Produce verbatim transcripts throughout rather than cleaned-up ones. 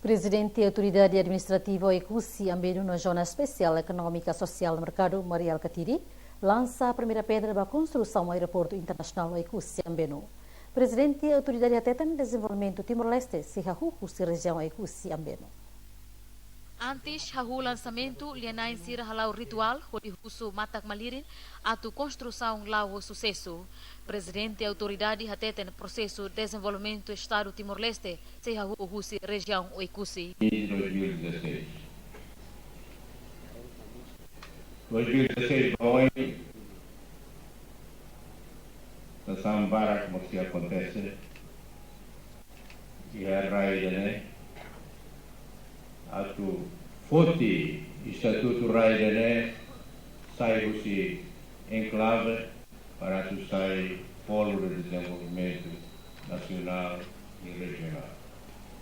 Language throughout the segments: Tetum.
Prezidente Autoridade Administrativa Oekusi Ambeno no Zona Espesiál Ekonómika Sosiál Merkadu, Mari Alkatiri, lansa primeira pedra ba konstrusaun Aeroportu Internasionál Oekusi Ambeno. Prezidente Autoridade hateten dezenvolvimentu Timor-Leste sei hahú husi rejiaun Oekusi Ambeno. Antes hahú lansamentu, lia-na'in sira hala'o rituál hodi husu matak-malirin atu konstrusaun la'o ho susesu. Prezidente Autoridade hateten prosesu dezenvolvimentu Estadu Timor-Leste sei hahú husi rejiaun Oekusi. Dois mil e dezasseis. Dois mil e dezasseis ba oin, situasaun barak mós sei akontese iha rai ida-ne'e, atu foti estatutu rai ida-ne'e sai husi enklave para atu sai polu de dezenvolvimentu nasionál i rejionál.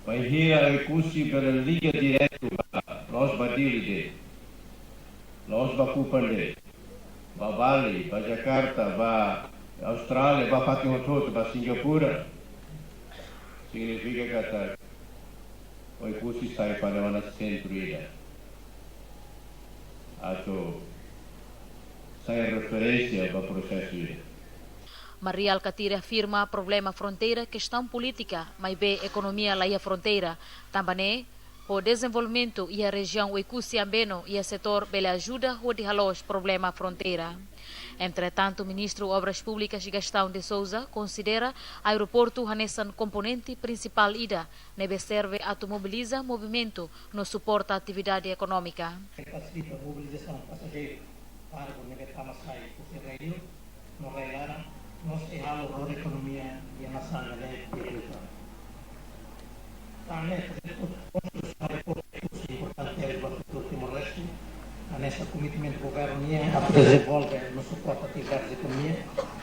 Bainhira Oekusi bele liga diretu ba, la'ós ba Dili de'it, la'ós ba Kupang de'it, ba Bali, ba Jakarta, ba Austrália, ba fatin hotu-hotu, ba Singapura, signifika katak Oekusi sai fali ona sentru ida atu sai referénsia ba prosesu ida. Mari Alkatiri afirma problema fronteira kestaun polítika, maibé ekonomia la iha fronteira. Tanba ne'e, ho dezenvolvimentu iha rejiaun Oekusi Ambeno iha setór bele ajuda hodi haloos problema fronteira. Entretantu, Ministru Obras Públikas Gastão de Sousa konsidera aeroportu hanesan komponente prinsipál ida ne'ebé serve atu mobiliza movimentu no suporta atividade ekonómika. Fasilita mobilizasaun pasajeiru, kargu ne'ebé tama sai husi rai-li'ur no rai-laran, no sei halo rona ekonomia iha nasaun ida-ne'e di'ak liután. Tanba ne'e, projetu konstrusaun aeroportu Oekusi importante ba futuru Timor-Leste, hanesan komitmentu governu nian atu dezenvolve no suporta atividades ekonomia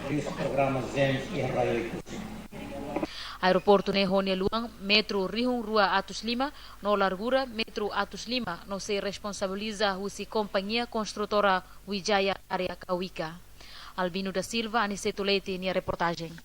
liuhusi programa ZEESM iha rai Oekusi. Aeroportu ne'e ho nia luan metru rihun rua atus lima no largura metru atus lima no sei responsabiliza husi kompañia konstrutora Wijaya Area Kawika. Albino da Silva, Aniceto Leite nia reportajen.